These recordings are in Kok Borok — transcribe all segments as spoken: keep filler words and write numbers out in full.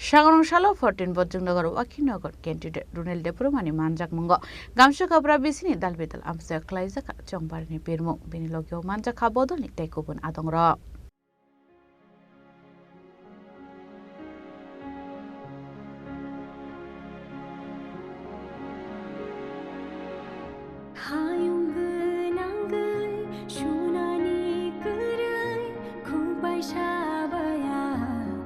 Sagarong salo fourteen Bojongnagar Wakhinagar candidate Runel Debbarmani manjakmungo Gamsa Kwpra bisini dal bidal amchai khlaijak Chongbarini pirmung, bini logio manjakha bodolni tei kubun adongrok. Hayung gwnangwi sunani kwrwi, khukbai sabaya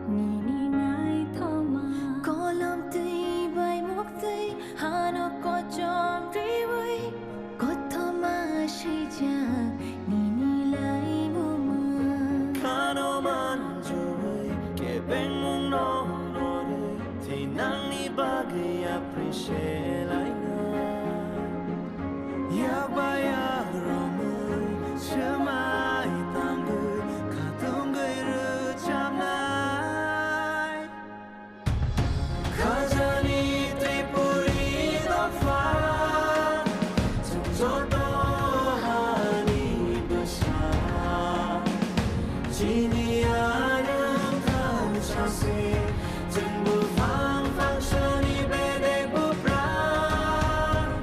nini naithoma. Kolom twi bai muktwi hano kochom riwi, kothoma swijak nini laimuma. Khano manjui kebengmungno norwi, tei nangni bagwi apri selaina. Yakbai yakromwi swmai tangwi khatungwi rwchapnai. Khajani Tripuri dopha, chwng joto hani bwsa. Chini arwng thang sasi, chwng buphang phangsani bedek buphang.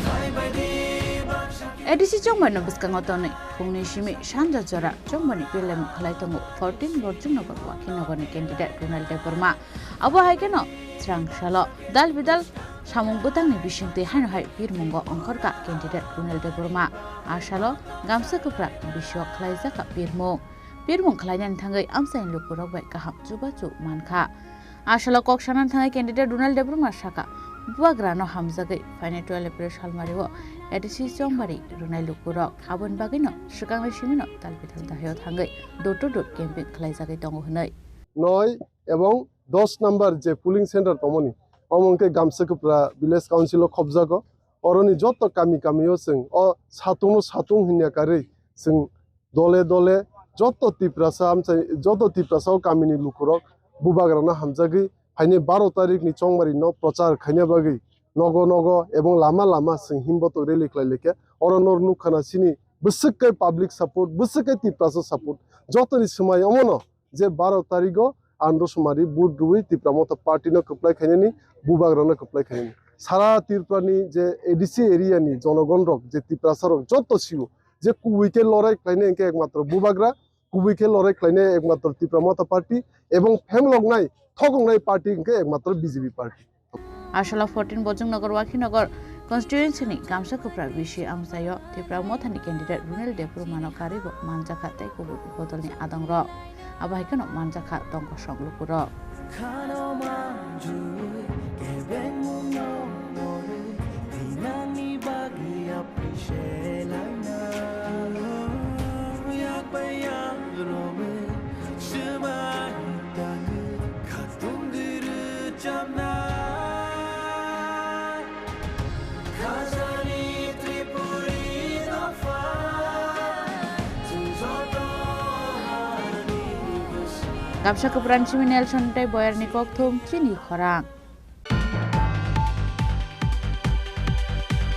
Phai baidi baksa. A D C Chongbaino bwskango tonwi phungni simi sanja jora Chongbaini pirlemung khlai tongo fourteen Bojongnagar Wakhinagarni candidate Runel Debbarma. Abo hai kheno srang salo dal bidal samung bwtangni bisingtwi haino hai pirmungo ongkhorkha candidate Runel Debbarma. A salo Gamsa Kwpra bisio khlaijakha pirmung. Pirmung khlainani thangwi amchaini lukurok bai kaham chubachu mankha. A salo kok sanani thangwi candidate Runel Debbarma sakha, bubagrano hamjagwi phainai twelve April salmario A D C Chongbari rwnai lukurok. Aboni bagwino swkangni simino tal bithal dahaio thangwi door to door campaign khlaijagwi tongo hwnwi. Noi ebong dos number je polling center tongmani, omo hwnkhe Gamsa Kwpra Village Council o khobjago. Oroni joto kami kami o chwng o satung no satung hinya karwi chwng dole dole joto Tiprasa amchai, joto Tiprasa o kamini lukurok bubagrano hamjagwi phainai baro tarikni chongmari no prochar khaina bagwi nogo nogo ebong lama lama chwng himbotok rally khlai laikha. Oro nor nukha na chini bwswk khe public support, bwswk khe Tiprasa support. Jotoni swmai omono je baro tarigo andro somari vote rwui Tipra Motha Party no kwplai khainani, bubagrano kwplai khainani. Sara Tripura ni je A D C area ni jonogon rok, je Tiprasa rok joto sio je kubui khe lorai khlainai hwnkhe ekmatro bubagra, kubui khe lorai khlainai ekmatro Tipra Motha Party, ebong phemloknai, thokoknai party hwnkhe ekmatro B J P party. A salo fourteen Bojongnagar Wakhinagar constituency ni Gamsa Kwpra bisi amchaio Tipra Mothani candidate Runel Debbarmano karwi bo manjakha tei kubui bodolni adongrok. Abo hai kheno manjakha tongkosong lukurok. Khano manjui kebengmungno norwi, thinangni bagwi apri selaina. Yakbai yakromwi swmai tangwi khatungwi rwchapnai. Khajani Tripuri dopha, chwng joto hani bwsa. Gamsa Kwprani simi Nelson tei Boyarni kokthum chini khorang.